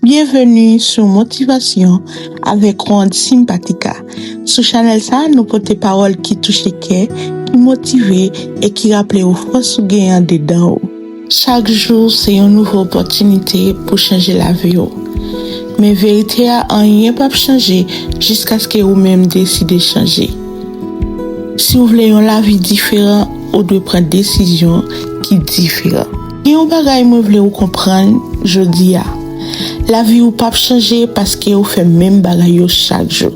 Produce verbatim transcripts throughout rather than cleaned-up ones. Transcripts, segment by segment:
Byenveni sou Motivasyon avèk Ronde Simpatica. Sou chanèl sa, nou pote pawòl ki touche kè, ki motive e ki raple ou fòs ou gen andedan ou. Chak jou se yon nouvo opòtinite pou chanje lavi w. Men verite a, anyen p ap chanje jiskaske ou menm deside chanje. Si w vle yon lavi diferan, ou dwe pran desizyon ki diferan. Gen yon bagay mwen vle ou konprann jodi a. Lavi w p ap chanje paske ou fè menm bagay yo chak jou.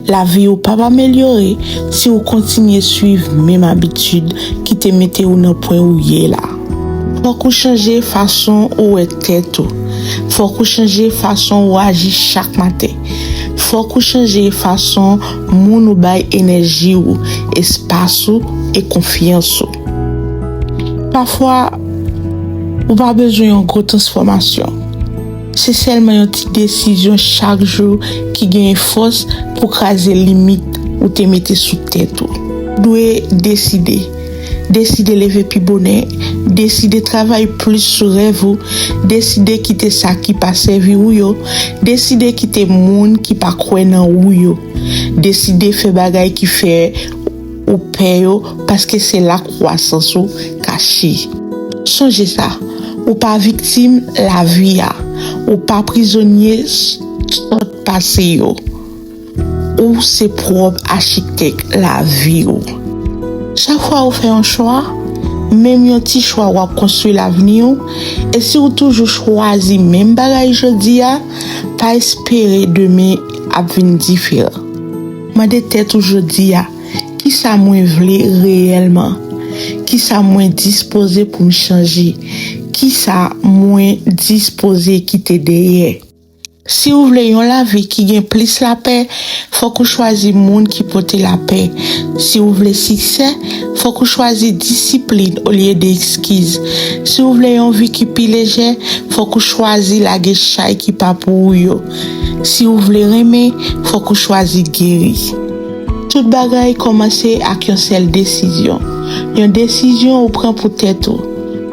Lavi w p ap amelyore si w kontinye swiv menm abitid ki te mete w nan pwen ou ye la. Fòk ou chanje fason ou wè tèt ou. Fòk ou chanje fason ou aji chak maten. Fòk ou chanje fason moun ou bay enèji w, espas ou e konfyans ou. Pafwa, ou pa bezwen yon gwo transfòmasyon. Se sèlman yon ti desizyon chak jou ki genyen fòs pou kraze limit ou te mete sou tèt ou. Dwe deside. Deside leve pi bonè. Deside travay plis sou rèv ou. Deside kite sa ki pa sèvi ou yo. Deside kite moun ki pa kwè nan ou yo. Deside fè bagay ki fè ou pè yo, paske se la kwasans ou kache. Sonje sa, ou pa viktim lavi a. Ou pa prizonye s-, sòt pase yo. Ou se pwòp achitèk lavi w. Chak fwa ou fè yon chwa, menm yon ti chwa, w ap konstwi lavni w. E si w toujou chwazi menm bagay jodi a, pa espere demen ap vin diferan. Mande tèt ou jodi a, "Kisa mwen vle reyèlman? Kisa mwen dispoze pou m chanje? Kisa mwen dispoze kite dèyè?" Si w vle yon lavi ki gen plis lapè, fòk ou chwazi moun ki pote lapè. Si w vle siksè, fòk ou chwazi disiplin olye de eskiz. Si w vle yon vi ki pi lejè, fòk ou chwazi lage chay ki pa pou ou yo. Si w vle renmen, fòk ou chwazi geri. Tout bagay kòmanse ak yon sèl desizyon. Yon desizyon ou pran pou tèt ou,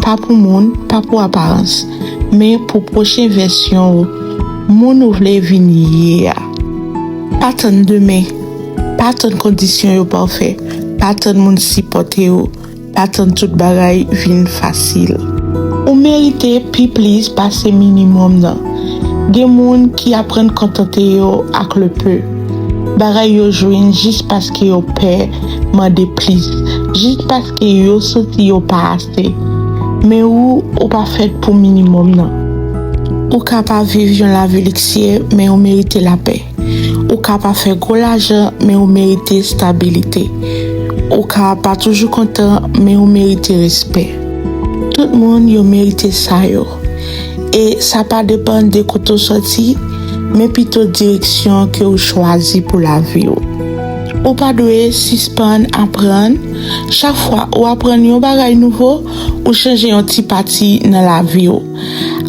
pa pou moun, pa pou aparans, men pou pwochen vèsyon ou, moun ou vle vin ye a. Pa tann demen, pa tann kondisyon yo pafè, pa tann moun sipòte w, pa tann tout bagay vin fasil. Ou merite pi plis pase minimòm nan. Gen moun ki aprann kontante yo ak le peu. Bagay yo jwenn jis paske yo pè mande plis, jis paske yo santi yo pa ase. Men ou, ou pa fèt pou minimòm nan. Ou ka pa viv yon lavi liksye, men ou merite lapè. Ou ka pa fè gwo lajan, men ou merite estabilite. Ou ka pa toujou kontan, men ou merite respè. Tout moun yo merite sa yo. E sa pa depann de kote w sòti, men pito direksyon ke w chwazi pou lavi w. Ou pa dwe sispann aprann. Chak fwa ou aprann yon bagay nouvo, ou chanje yon ti pati nan lavi w.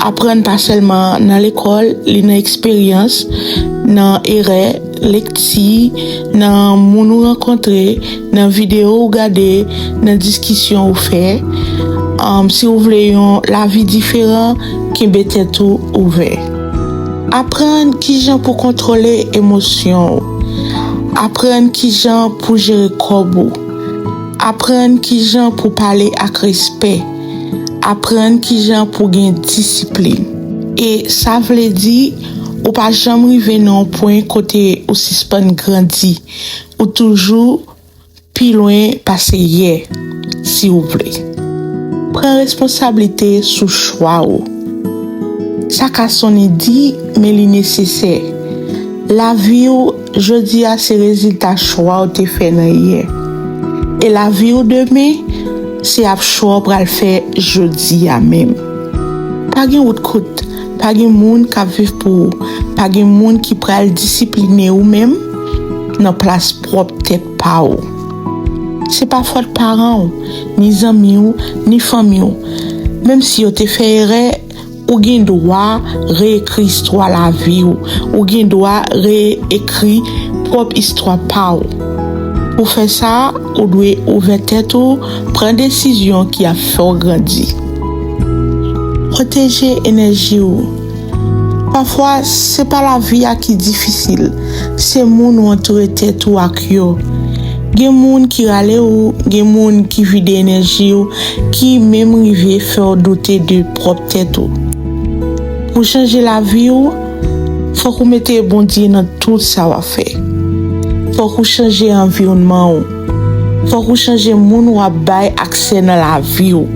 Aprann pa sèlman nan lekòl, li nan eksperyans, nan erè, lekti, nan moun ou rankontre, nan videyo ou gade, nan diskisyon ou fè. Am, si w vle yon lavi diferan, kenbe tèt ou ouvè. Aprann kijan pou kontwole emosyon w. Aprann kijan pou jere kòb ou. Aprann kijan pou pale ak respè. Aprann kijan pou gen disiplin. E sa vle di, ou pa janm rive nan yon pwen kote ou sispann grandi. Ou toujou pi lwen pase yè, si w vle. Pran responsablite sou chwa w. Sa ka sonnen di, men li nesesè. Lavi w jodi a se rezilta chwa w te fè nan yè. E lavi w demen, se ap chwa w pral fè jodi a menm. Pa gen wout kout, pa gen moun k ap viv pou ou, pa gen moun ki pral disipline ou menm nan plas pwòp tèt pa w. Se pa fòt paran w, ni zanmi w, ni fanmi w. Menm si yo te fè erè, ou gen dwa reekri istwa lavi w. Ou gen dwa reekri pwòp istwa pa w. Pou fè sa, ou dwe ouvè tèt ou, pran desizyon ki ap fè w grandi. Pwoteje enèji w. Pafwa, se pa lavi a ki difisil, se moun ou antoure tèt ou ak yo. Gen moun ki rale w, gen moun ki vide enèji w, ki menm rive fè w doute de pwòp tèt ou. Pou chanje lavi w, fòk ou mete Bondye nan tout sa w ap fè. Fòk ou chanje anviwònman w. Fòk ou chanje moun w ap bay aksè nan lavi w.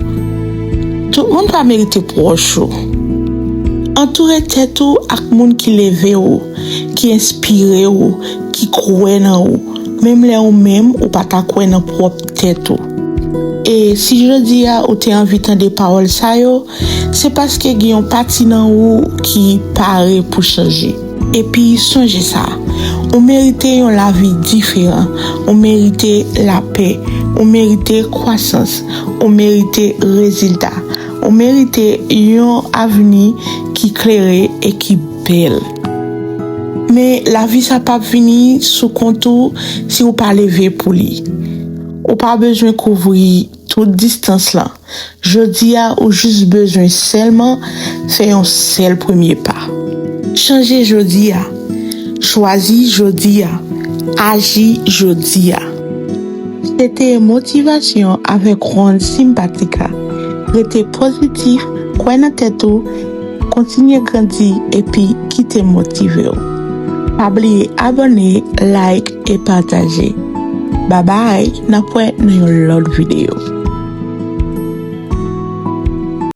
Tout moun pa merite pwòch ou. Antoure tèt ou ak moun ki leve w, ki enspire w, ki kwè nan ou, menm lè ou menm ou pa ta kwè nan pwòp tèt ou. E si jodi a ou te anvi tande pawòl sa yo, se paske gen yon pati nan ou ki pare pou chanje. Epi sonje sa, ou merite yon lavi diferan, ou merite lapè, ou merite kwasans, ou merite rezilta, ou merite yon avni ki klere e ki bèl. Men lavi sa p ap vini sou kont ou si ou pa leve pou li. Ou pa bezwen kouvri tout distans lan. Jodi a, ou jis bezwen sèlman fè yon sèl premye pa. Chanje jodi a. Chwazi jodi a. Aji jodi a. Se te motivasyon avèk Ronde Simpatica. Rete pozitif, kwè nan tèt ou, kontinye grandi epi kite motive w. Pa bliye abòne, like e pataje. Babay, n ap wè nan yon lòt videyo.